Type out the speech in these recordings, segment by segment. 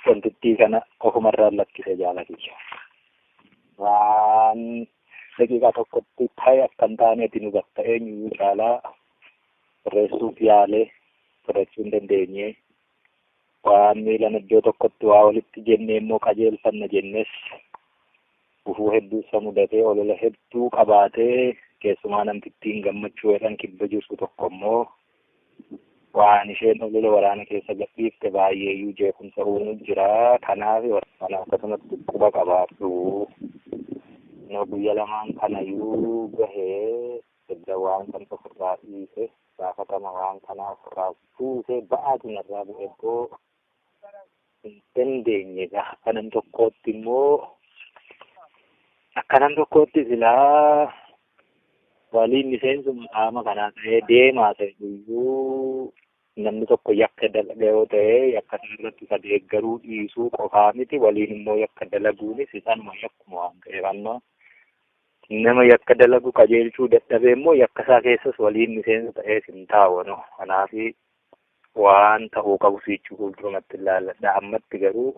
Wantittii kana ofumarraan lakkise jaala kiyya. Waan daqiiqaa tokkotti ta'e akka hin taaneeti nu bakka eenyuyyuu caalaa sirreessuuf yaalee sirrachuu hin dandeenye. Waan miilan iddoo tokkotti waa walitti jennee immoo qajeelfanna jennes gufuu hedduu isa mudatee olola hedduu qabaatee, keessumaa namtittiin Gammachuu jedhan kibba jirtu tokko immoo waan isheen olola waraana keessa gadhiifte baay'eeyyuu jeequmsa uumuu jira. Kanaaf waraana akkasumatti quba qabaadhu. No guyya lamaan kanayyuu gahee edda waan kan ofirraa dhiise, gaafatama waan kanaa ofirraa buuse, ba'aatu narraa bu'e iddoo hin dandeenye. Gaafa nam tokkootti immoo akka nam tokkootti silaa waliin miseensuma qaama kanaa ta'ee deemaa ta'e iyyuu, namni tokko yakka dalaga yoo ta'e yakka sana irratti isa deeggaruu dhiisuu qofaa miti, waliin immoo yakka dalaguunis isaanuma yakkuma waan ta'eef, amma nama yakka dalagu qajeelchuu dadhabee immoo yakka isaa keessas waliin miseensa ta'ees hin taa'u. Kanaaf waan ta'uu qabu siichuu fuuldurumatti ilaalladha. Ammatti garuu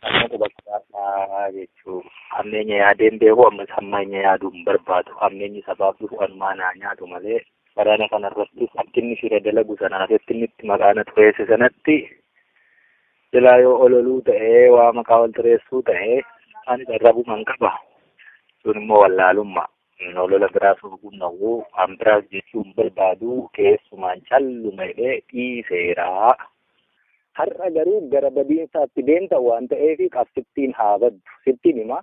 amma quba qabaadhaa jechuu, hammeenya yaadeen beeku, ammas hammeenya yaaduu hin barbaadu. Hammeenyi sabaaf dhufu anumaa naa nyaatu malee, waraana kanarrattis akka inni shira dalagu sanaaf itti inni itti maqaa na xureesse sanatti silaa yoo ololuu ta'ee waa maqaa wal xureessuu ta'ee anis arrabuman qaba. Sun immoo wallaalummaa. Olola biraas oguun dhawwuu waan biraas jechuu hin barbaadu, keessumaan calluma jedhee dhiiseera. Har'a garuu gara badiinsaatti deemta waan ta'eef qabsittiin haa baddu. Sittiin hima.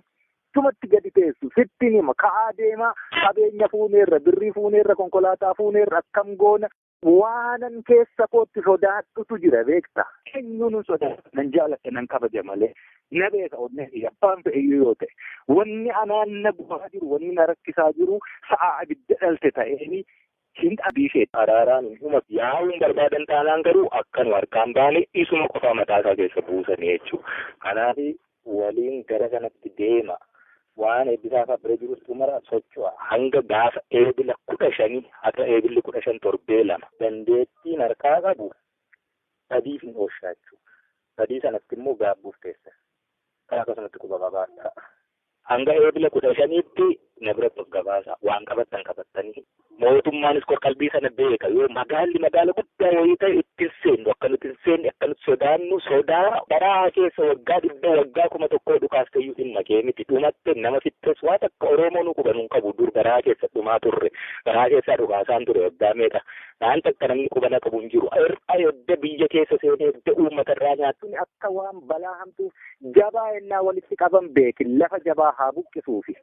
Tumatti gadi teessu sittiin hima. Ka'aa deemaa, qabeenya fuuneerra, birrii fuuneerra, konkolaataa fuuneerra, akkam goona? Waanan keessa kootti sodaadhutu jira beekta. Eenyuun hin sodaadhu, nan jaaladha, nan kabaja malee. Na beeka onnee kiyya abbaan fe'eyyuu yoo ta'e. Wanni anaan na gubaa jiru, wanni na rakkisaa jiru sa'a abidda dhalte ta'eeni hin dhabiishee. Araaraan hin dhumatu. Yaa'uun barbaadan taanaan garuu akka nu harkaan baane isuma qofaa mataa isaa keessa buusanii jechuudha. Kanaaf waliin gara kanatti deema. Waan Eebbisaa fa'aa bira jirus xumura socho'a. Hanga gaafa Eebila 15, haga Eebilli 15 torbee 2. Dandeettiin harkaa qabu badiif hin ooshaachuu. Badii sanatti immoo gaabbuuf teessan. Kan akkasumatti quba qabaadhaa. Hanga Eebila 15tti na biratti of gabaasa. Waan qabattan qabattanii. Mootummaanis qorqalbii sana beeka. Yoo magaalli magaala guddaa wayii ta'e itti hin seennu. Akka nuti hin seenne, akka nuti sodaannu sodaa baraa keessa waggaa 100, waggaa 1000 dhukaasteyyuu dhimma kee miti. Dhumatte nama fixxes waan akka Oromoo nu quba nun qabu. Dur baraa keessa dhumaa turre. Baraa keessaa dhukaasaan ture waggaa meeqa. Waan takka namni qubana qabu hin jiru. Erga edda biyya keessa seenee edda uummata irraa nyaattu akka waan balaa hamtuu jabaa ennaa walitti qaban beeki, lafa jabaa haa buqqisuufi.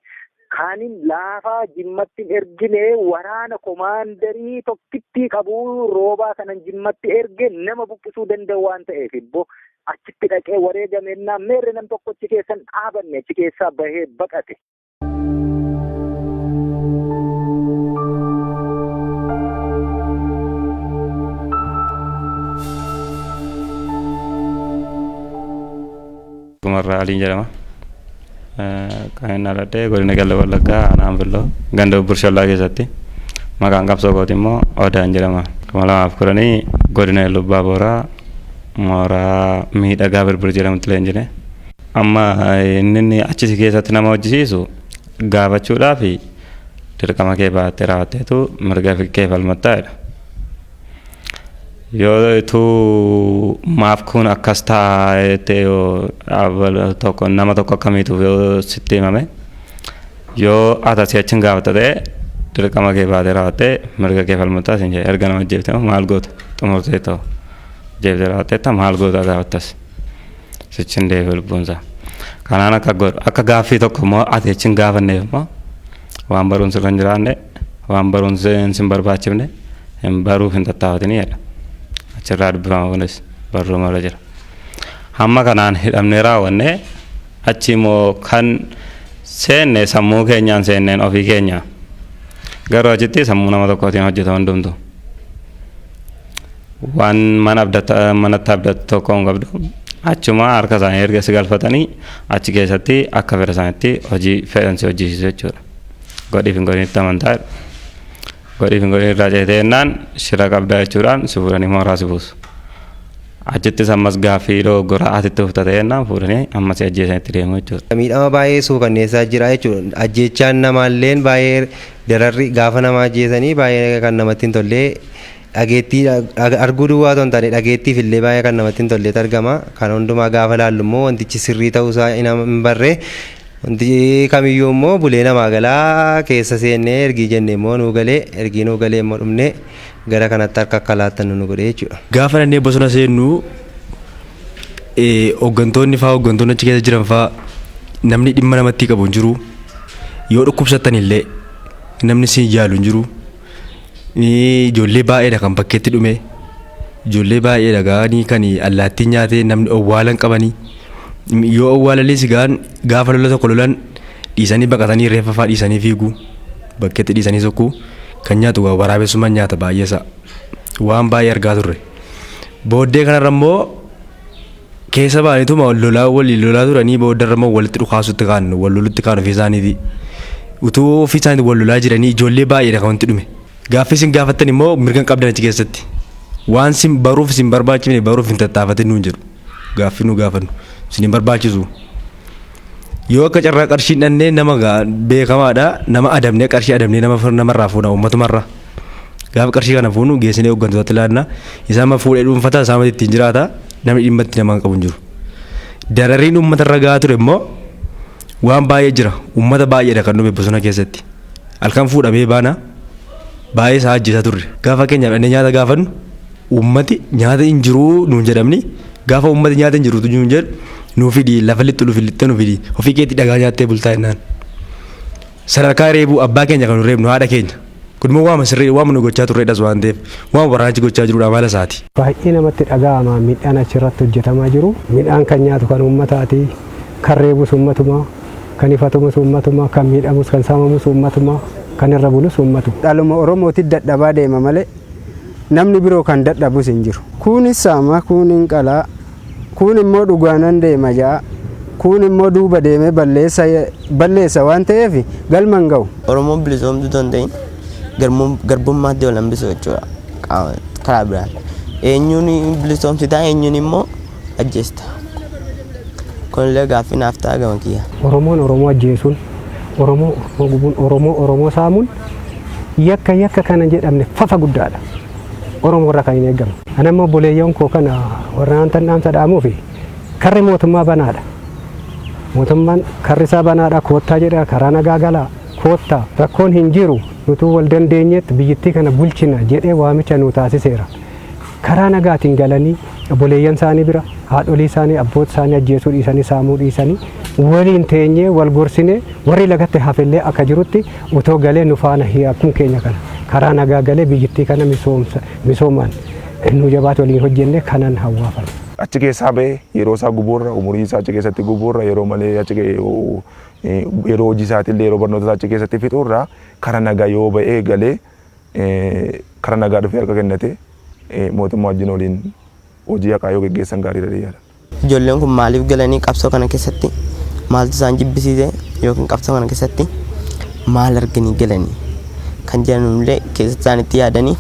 Kaanin laafaa Jimmatti hin ergine, waraana komaandarii tokkittii qabu Roobaa kanan Jimmatti erge nama buqqisuu danda'u waan ta'eef ibbo achitti dhaqee wareegame ennaa meerre nam tokko achi keessan dhaabanne, achi keessaa bahee baqate. Kumarraa Aliin jedhama. Kan inni dhaladhe godina Qellem Wallaggaa aanaa Anfilloo ganda Bubbur Shollaa keessatti. Maqaan qabsoo kooti immoo Odaan jedhama. 2010 godina Iluu Abbaa Booraa mooraa Miidhagaa Birbir jedhamutti leenjine. Amma inni achi keessatti nama hojjisiisu gaafachuudhaaf dirqama kee baattee raawwatteetu mirga kee falmattaa jedha. Yoo ituu maaf kun akkas ta'a jettee, yoo tokko nama tokko akkamiituuf yoo sitti himame, yoo ati asii achi hin gaafatta ta'e, dirqama kee baatee raawwattee mirga kee falmattaa siin jedhe. Erga nama ajjeefte maal goota? Xumurtee ta'u ajjeeftee raawwatteetta, maal goota? Gaafattas sichi hin deebi'u lubbuunsaa. Kanaan akka godhu akka gaaffii tokko immoo ati achi hin gaafanneef immoo waan baruun sirra hin jiraanne, waan baruun sin barbaachifne hin baruuf hin tattaafatinii jedha. Achirraa dubbifama, kunis barruuma irra jira. Hamma kanaan hidhamnee raawwannee achi immoo kan seenne sammuu keenyaan seenneen ofii keenya. Garuu achitti sammuu nama tokkootiin hojjeta hundumtu. Waan mana abdata manatti abdatu tokko hin qabdu. Achuma harka isaanii erga si galfatanii achi keessatti akka fedha isaaniitti hojii fedhan si hojjisiisu jechuudha. Godhiif hin godhinitti amantaa godhiif hin godhin irraa ceetee jennaan shira qabdaa jechuudhaan si fuudhanii mooraa si buusu. Achittis ammas gaaffii dogoggoraa atitti uffatee jennaan fuudhanii ammas ajjeesanitti deemu jechuudha. Miidhama baay'ee suukanneessaa jira jechuudha. Ajjeechaan namaalleen baay'ee dararri gaafa nama ajjeesanii baay'ee kan namatti hin tolle dhageettii arguu duwwaa otoo hin taane dhageettiif illee baay'ee kan namatti hin tolletu argama. Kan hundumaa gaafa laallu immoo wantichi sirrii ta'uusaa hin barree wanti kamiyyuu immoo bulee namaa galaa keessa seennee ergii jennee immoo nuu galee ergii nuu galee immoo dhumnee gara kanatti harka akka laattan nu godhe jechuudha. Gaafa dhannee bosona seennu hooggantoonni fa'aa hooggantoonni achi keessa jiran fa'aa namni dhimma namatti qabu hin jiru. Yoo dhukkubsattan illee namni si yaalu hin jiru. Ijoollee baay'eedha kan bakkeetti dhume. Ijoollee baay'eedha gaanii kan allaattiin nyaatee namni owwaala hin qabanii. Yoo owwaalalees gaan gaafa lola tokko lolan dhiisanii baqatanii reeffa fa'aa dhiisanii fiigu. Bakkeetti dhiisanii sokkuu. Kan nyaatu waraabessummaan nyaata baay'eesaa. Waan baay'ee argaa turre. Booddee kanarra immoo keessa ba'aniituma lolaa walii lolaa turanii booddarra immoo walitti dhukaasutti kaan wal lolutti kaan ofii isaaniiti. Utuu ofii isaaniitti wal lolaa jiranii ijoollee baay'eedha kan wanti dhume. Gaaffii isin gaafattan immoo mirga hin qabdan achi keessatti. Waan isin baruuf isin barbaachifne baruuf hin tattaafatin nuun jedhu. Gaaffii nu gaafannu isin hin barbaachisu. Yoo akka carraa qarshii dhannee nama beekamaadha nama adamnee qarshii adamnee nama namarraa fuuna uummatumarraa. Gaafa qarshii kana fuunu geessinee hooggantootatti laanna. Isaan ma fuudhee dhuunfataa isaan ittiin jiraata namni dhimma itti namaan qabu hin jiru. Darariin uummatarra gahaa ture immoo waan baay'ee jira. Uummata baay'eedha kan dhume bosona keessatti. Halkan fuudhamee baana baay'ee isaa ajjeesaa turre. Gaafa keenyaaf dhannee nyaata gaafannu uummati nyaata hin jiruu nuun jedhamni gaafa uummati nyaata hin jiru nuun jedhu nuu fidi lafa lixxu nuuf lixxee nu fidi ofii keetti dhagaa nyaattee bultaa jennaan. Sadarkaa reebuu abbaa keenya kan nu reebnu haadha keenya. Kun immoo waama sirrii waama nu gochaa turreedhas waan ta'eef waama waraanichi gochaa jirudha amala isaati. Baay'ee namatti dhaga'ama midhaan achirratti hojjetamaa jiru. Midhaan kan nyaatu kan uummataati, kan reebus uummatuma, kan ifatumus uummatuma, kan miidhamus kan saamamus uummatuma, kan irra bulus uummatuma. Dhaluma Oromootti dadhabaa deema malee namni biroo kan dadhabus hin jiru. Kunis saama, kun hin qalaa, kun immoo dhugaanan deema ja'a, kun immoo duuba deemee balleessa waan ta'eef galma hin ga'u. Oromoon bilisoomtuu osoo hin ta'in garbummaatti wal hambisu jechuudha karaa biraan. Eenyuun bilisoomsitaa eenyuun immoo ajjeesta. Kunillee gaaffii naaf ta'a gama kiyya. Oromoon Oromoo ajjeesuun, Oromoo Oromoo gubuun, Oromoo Oromoo saamuun yakka yakka kana jedhamne fafa guddaadha. Oromoo irraa kan hin eegamne. Ani amma obboleeyyan koo kana warra aantan dhaamsa dhaamuufi karri mootummaa banaadha. Mootummaan karri isaa banaadha koottaa jedha karaa nagaa galaa koottaa rakkoon hin jiru nutuu wal dandeenyetti biyyattii kana bulchina jedhee waamicha nu taasiseera. Karaa nagaatiin galanii obboleeyyan isaanii bira haadholii isaanii abboota isaanii ajjeesuu dhiisanii saamuu dhiisanii waliin teenyee wal gorsinee warri lagatti hafellee akka jirutti otoo galee nu faana akkuma keenya kana karaa nagaa galee biyyattii kana misoomaan nu jabaatu waliin hojjenne kanan hawwaafan. Achi keessaa ba'ee yeroo isaa gubuurra umurii isaa achi keessatti gubuurra yeroo malee achi yeroo hojii isaatiillee yeroo barnoota isaa achi keessatti fixuurra karaa nagaa yoo ba'ee galee karaa nagaa dhufee harka kennate mootummaa wajjin waliin hojii haqaa yoo geggeessan gaariidha yaada. Ijoolleen kun maaliif galanii qabsoo kana keessatti maaltu isaan jibbisiise yookiin qabsoo kana keessatti maal arganii galanii kan jedhanullee keessatti isaan itti yaadanii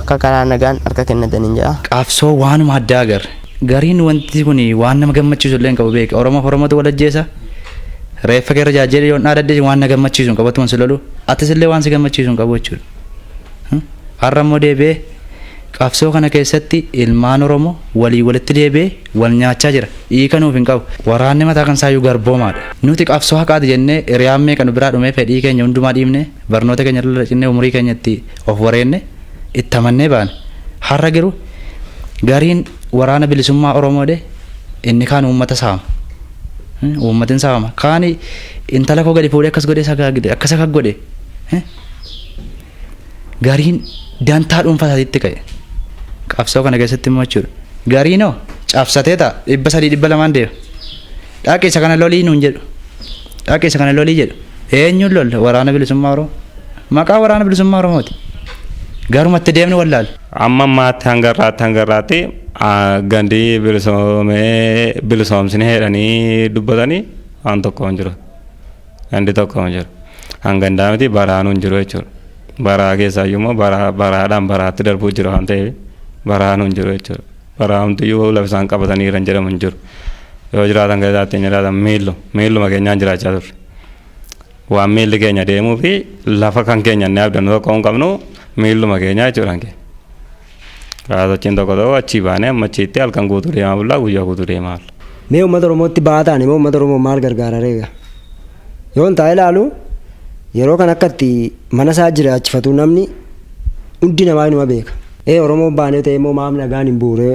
akka karaa nagaan harka kennatanii jedha. Qabsoo waanuma addaa agarre. Gariin wanti kun waan nama gammachiisu illee hin qabu beeka. Oromoof Oromootu wal ajjeesa. Reeffa keerra jaajjee yoon dhaadadde waan na gammachiisu hin qabu attuma si lolu. Atis illee waan si gammachiisu hin qabu jechuudha. Har'a immoo deebi'ee qabsoo kana keessatti ilmaan Oromoo walii walitti deebi'ee wal nyaachaa jira. Hiika nuuf hin qabu. Waraanni mataa kan isaayyuu garboomaadha. Nuti qabsoo haqaati jennee hiriyaan meeqa nu biraa dhumee fedhii keenya hundumaa dhiibne barnoota keenya irra cinnee umurii keenya itti of wareenne itti amannee baane. Har'a garuu gariin waraana bilisummaa Oromoodhe inni kaan uummata saama. Uummatiin saama. Kaani intala koo gadi fuudhee akkas godhee akkas akka godhe. Gariin dantaa dhuunfaa isaatiitti ka'e. Qabsoo kana keessatti immoo jechuudha. Gariinoo cabsatee ta'a 300 200 deema. Dhaqi isa kana lolii nuun jedhu. Dhaqi isa kana lolii jedhu. Eenyuun lolla waraana bilisummaa Oromoo? Maqaa waraana bilisummaa Oromooti. Garumatti deemni wallaala. Amma ammaatti hangarraatti gandi bilisoomee bilisoomsine jedhanii dubbatanii waan tokko hin jiru. Gandi tokko hin jiru. Hangandaa miti baraanuu hin jiru jechuudha. Baraa keessaayyuu immoo baraadhaan baraatti darbuu jira waan ta'eef baraanuu hin jiru jechuudha. Baraamtiyyuu lafa isaan qabatanii jiran jedhamu hin jiru. Yoo jiraatan keessatti hin jiraatan miilluma keenyaan jiraachaa turre. Waan miilli keenya deemuu fi lafa kan keenya inni abdannu tokko hin qabnu miilluma keenyaa jechuudha keenya. Karaa sochiin tokko tokko achii baanee amma achiitti halkan guutuu deemaa bullaa guyyaa guutuu deemaa bulla. Mee uummata Oromootti ba'aa ta'an immoo uummata Oromoo maal gargaara reega? Yoon taa'ee ilaalu yeroo kan akka itti mana isaa jiraachifatu namni hundi namaa inuma beeka. Ee Oromoo baanee ta'e immoo maaf nagaan hin buuree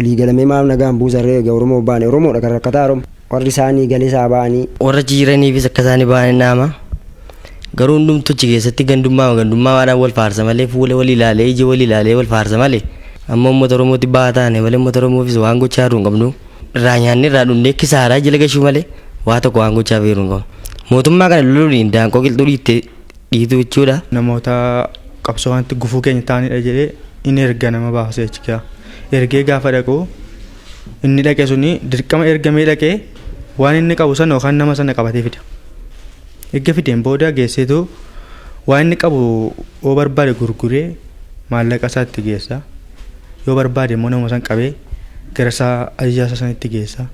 olii galamee maaf nagaan buusa reega Oromoo baane Oromoodha kan rakkataa Oromoo. Warri isaanii galee isaa ba'anii. Warra jiraniifis akka isaanii ba'anii naama. Garuu hundumtuu achi keessatti gandummaa gandummaadhaan wal faarsa malee fuula wal ilaalee ija wal ilaalee wal faarsa malee amma uummata Oromootti ba'aa taane malee uummata Oromoofis waan gochaa jiru hin qabnu. Irraa nyaanni irraa dhunnee kisaaraa jala gashuu malee waa tokko waan gochaa jiru hin qabnu. Mootummaa kana loluun daanqoo qilxuu dhiittee dhiitu jechuudha. Namoota qabsoo wanti gufuu keenya ta'anidha jedhee inni erga nama baasee achi gaa. Ergee gaafa dhaqu inni dhaqe suni dirqama ergamee dhaqee waan inni qabu sana yookaan nama sana qabatee fida. Erga fideen booda geesseetu waan inni qabu yoo barbaade gurguree maallaqa isaatti geessa. Yoo barbaade immoo nama sana qabee gara isaa ajajaa isaa sanitti geessa.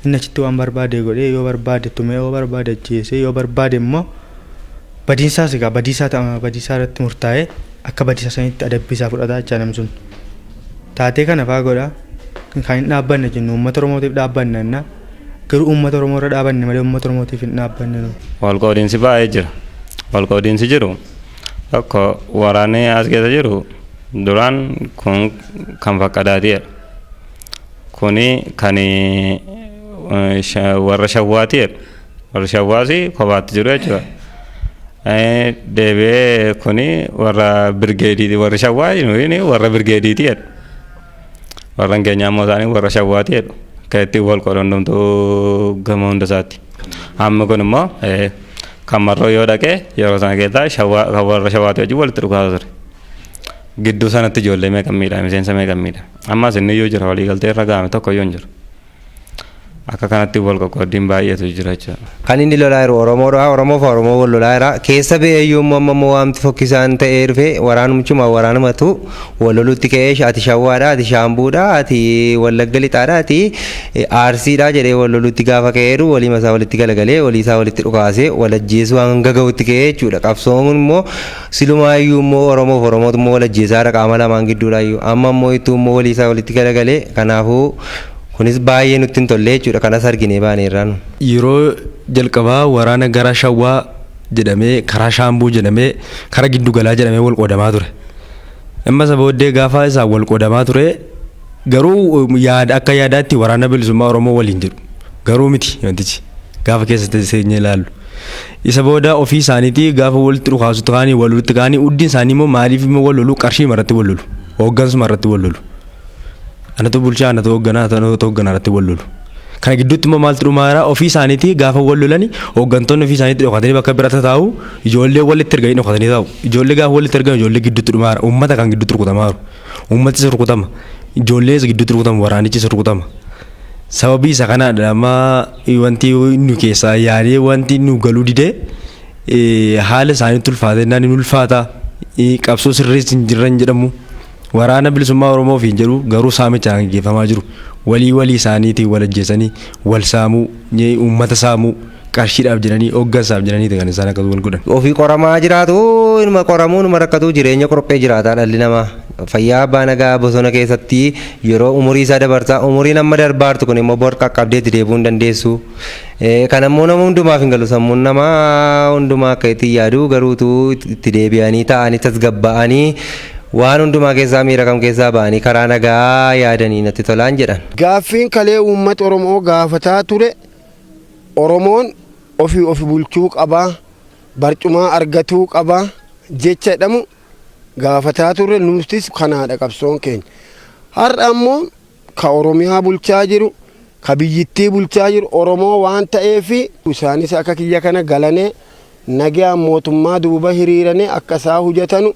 Inni achitti waan barbaade godhee yoo barbaade tumee yoo barbaade ajjeesee yoo barbaade immoo badiinsaas egaa badiisaa ta'a badiisaa irratti murtaa'ee akka badiisaa sanitti adabbii isaa fudhata jechaa namni sun. Taatee kana fa'aa godha kan hin dhaabbanne jennu uummata Oromootiif dhaabbanna jenna garuu uummata Oromoo irra dhaabanne malee uummata Oromootiif hin dhaabbanne nu. Walqoodiinsi baay'ee jira. Walqoodiinsi jiru tokko waraanni as keessa jiru duraan kun kan faqqadaatiidha. Kuni kan warra shawwaatiidha. Warra shawwaas kophaatti jiru jechuudha. Deebi'ee kuni warra birgeediiti warra shawwaa warra birgeediiti jedhu. Warra keenyaa immoo isaanii warra shawwaati jedhu. Kan ittiin wal qoodan hundumtuu gama hunda isaatti. Amma kun immoo kan marroo yoo dhaqee yeroo sana keessaa shawwaa kan warra shawwaati wajjin walitti dhukaasa ture. Gidduu sanatti ijoollee meeqa miidhame miseensa meeqa miidhame. Ammas inni iyyuu jira waliigaltee irra ga'ame tokko iyyuu hin jiru. Akka kanatti wal qoqqooddiin baay'eetu jira jechuudha. Kan inni lolaa jiru Oromoodha. Oromoof Oromoo wal lolaa jira. Keessa ba'ee iyyuu immoo amma immoo waamti fokkisaan ta'ee dhufe waraanumchuma waraanumatu wal lolutti ka'ee ati Shawwaadha, ati Shaambuudha, ati Wallagga Lixaadha, ati Arsiidha jedhee wal lolutti gaafa ka'eeru walii masaa walitti galagalee walii isaa walitti dhukaasee wal ajjeesuu hanga gahutti ka'ee jechuudha. Qabsoon immoo silumaayyuu immoo Oromoof Oromootu immoo wal ajjeesaadha qaama lamaan gidduudha iyyuu. Amma immoo ittuu immoo walii isaa walitti galagalee kanaafuu kunis baay'ee nutti hin tolle jechuudha kanas arginee baaneerraa nu. Yeroo jalqabaa waraana gara Shawwaa jedhamee karaa Shaambuu jedhamee karaa Giddugalaa jedhamee wal qoodamaa ture. Amma isa booddee gaafa isaan wal qoodamaa ture garuu yaada akka yaadaatti waraana bilisummaa Oromoo waliin jedhu garuu miti wantichi gaafa keessatti seenyee ilaallu. Isa booda ofii isaaniitii gaafa walitti dhukaasutti kaanii wal lolutti kaanii uddiin isaanii immoo maaliif immoo wal lolu qarshii irratti wal lolu hooggansuma irratti wal lolu. Anatu bulchaa anatu hoogganaa anatu hoogganaa irratti wal lolu. Kana gidduutti immoo maaltu dhumaa jira ofii isaaniitii gaafa wal lolani hooggantoonni ofii isaaniitti dhokatanii bakka biraatti taa'u ijoollee walitti erganii dhokatanii taa'u. Ijoollee gaafa walitti ergan ijoollee gidduutti dhumaa jira uummata kan gidduutti rukutamaa jiru. Uummatis rukutama ijoollees gidduutti rukutama waraanichis rukutama. Sababii isa kanaadha amma wanti nu keessaa yaadee wanti nu galuu didee haala isaaniitti ulfaate naan hin ulfaata qabsoo sirriis hin jirran jedhamu. Waraana bilisummaa Oromoof hin jedhu garuu saamichaan gaggeeffamaa jiru. Walii walii isaaniitiin wal ajjeesanii wal saamuu uummata saamuu qarshiidhaaf jedhanii hooggansaaf jedhanii kan isaan akkas wal godhan. Ofii qoramaa jiraatu inuma qoramuu inuma rakkatu jireenya qophee jiraata dhalli namaa. Fayyaa abbaa nagaa bosona keessatti yeroo umurii isaa dabarsaa umuriin amma darbaartu kun immoo bor qaqqabdeetti deebi'uu hin dandeessu. Kan ammoo nama hundumaaf hin galu sammuun namaa hundumaa akka itti yaadu garuutu itti deebi'anii taa'anii tasgabba'anii waan hundumaa keessaa miira kam keessaa ba'anii karaa nagaa yaadanii natti tolaan jedhan. Gaaffiin kalee uummata Oromoo gaafataa ture Oromoon ofii ofi bulchuu qabaa barcumaa argatuu qabaa jecha jedhamu gaafataa turre nutis kanaadha qabsoon keenya. Har'a ammoo ka Oromiyaa bulchaa jiru ka biyyittii bulchaa jiru Oromoo waan ta'eef isaanis akka kiyya kana galanee nagaa mootummaa duuba hiriiranii akka isaa hojjetanu.